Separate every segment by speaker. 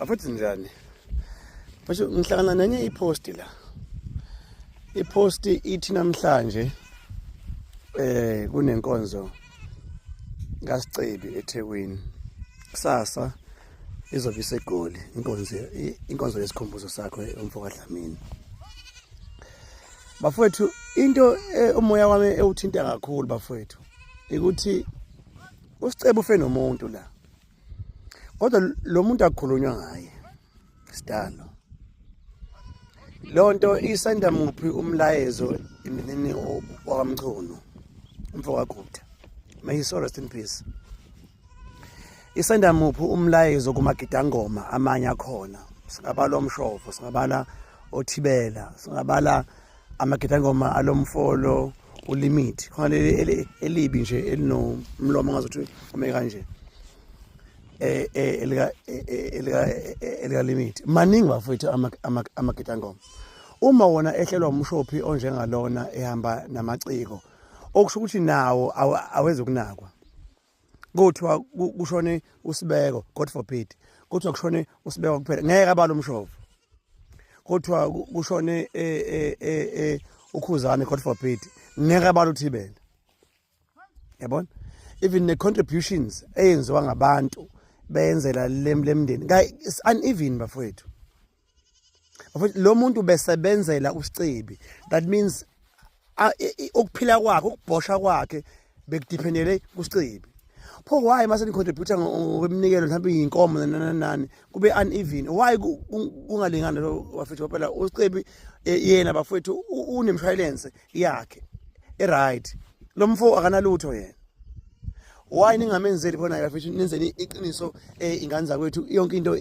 Speaker 1: Bafethu, njani? Bafethu, ngihlangana nenye ipost la. Ipost ithi namhlanje kunenkonzo kaSicebi eThekwini. Kusasa izobe iseGoli inkonzo yesikhumbuzo sakho umfo kaDlamini. Bafethu, into umoya wami ewuthinta kakhulu, bafethu, ukuthi uSicebi ufe nomuntu la. Kodwa lo muntu akukhulunywa ngaye. Sidalo. Lonto isenda muphi umlayezo emndenini wakaMchunu, umfo kaGupta? May his soul rest in peace. Isenda muphi umlayezo kumagidangoma amanye akhona? Singabala omshovo, singabala othibela, singabala amagidangoma alomfolo ulimit khona leli elibi nje elinomlomo ngazuthi ume kanje, elika limit. Maningi, bafowethu, amagidangoma. Uma wona ehlelwa umshophi onjengalona ehamba namaciko, okusho ukuthi nawo awezukunakwa. Kuthiwa kushone uSibeko, God forbid, kuthiwa kushone uSibeko kuphela, ngeke abala umshovo. Kuthiwa kushone uKhuzane, God forbid, ngeke abala uThibela, yabona? Even ne-contributions eyenziwa ngabantu beyenzela lemndeni, it's uneven, bafowethu. Bafowethu, lo muntu besebenzela uSicebi. That means ukuphila kwakhe, ukubhosha kwakhe bekudependele kuSicebi. Pho why mase nicontribute ngokweminikelo, mhlawumbe iy'nkomo nani nani, kube uneven? Why kungalingani lo, bafethu? Phela uSicebi yena, bafethu, unemshwalense yakhe e-right. Lo mfo akanalutho yena. Why ningamenzeli khona, bafethu? Nenzeni iqiniso, ingane zakwethu, yonke into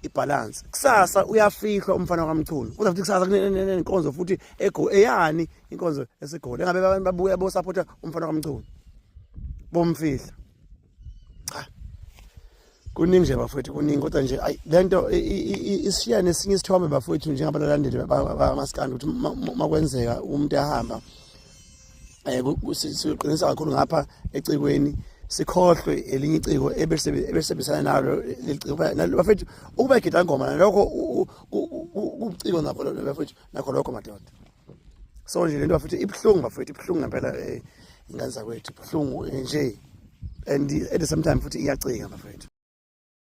Speaker 1: ibalance. Kusasa uyafihlwa umfana kaMchunu, kuza futhi kusasa kunenkonzo futhi ego eyani, inkonzo eseGoli, engabe abantu babuya bosupporta umfana kaMchunu bomfihla. Cha, kuningi nje, bafowethu, kuningi. Kodwa nje ayi, lento isishiya nesinye isithombe, bafowethu, njengabalandeli bamaskandi, ukuthi makwenzeka umuntu ehamba siqinisa kakhulu ngapha ecikweni, sikhohlwe elinye iciko ebesebenzisana nalo leli ciko. Bafethu, ukuba igidangoma nalokho kubuciko nakho, bafethu, nakho lokho, madoda. So nje lento, bafethu, ibuhlungu, bafethu, ibuhlungu ngempela, ingane zakwethu, ibuhlungu nje and at the same time futhi iyacika, bafethu.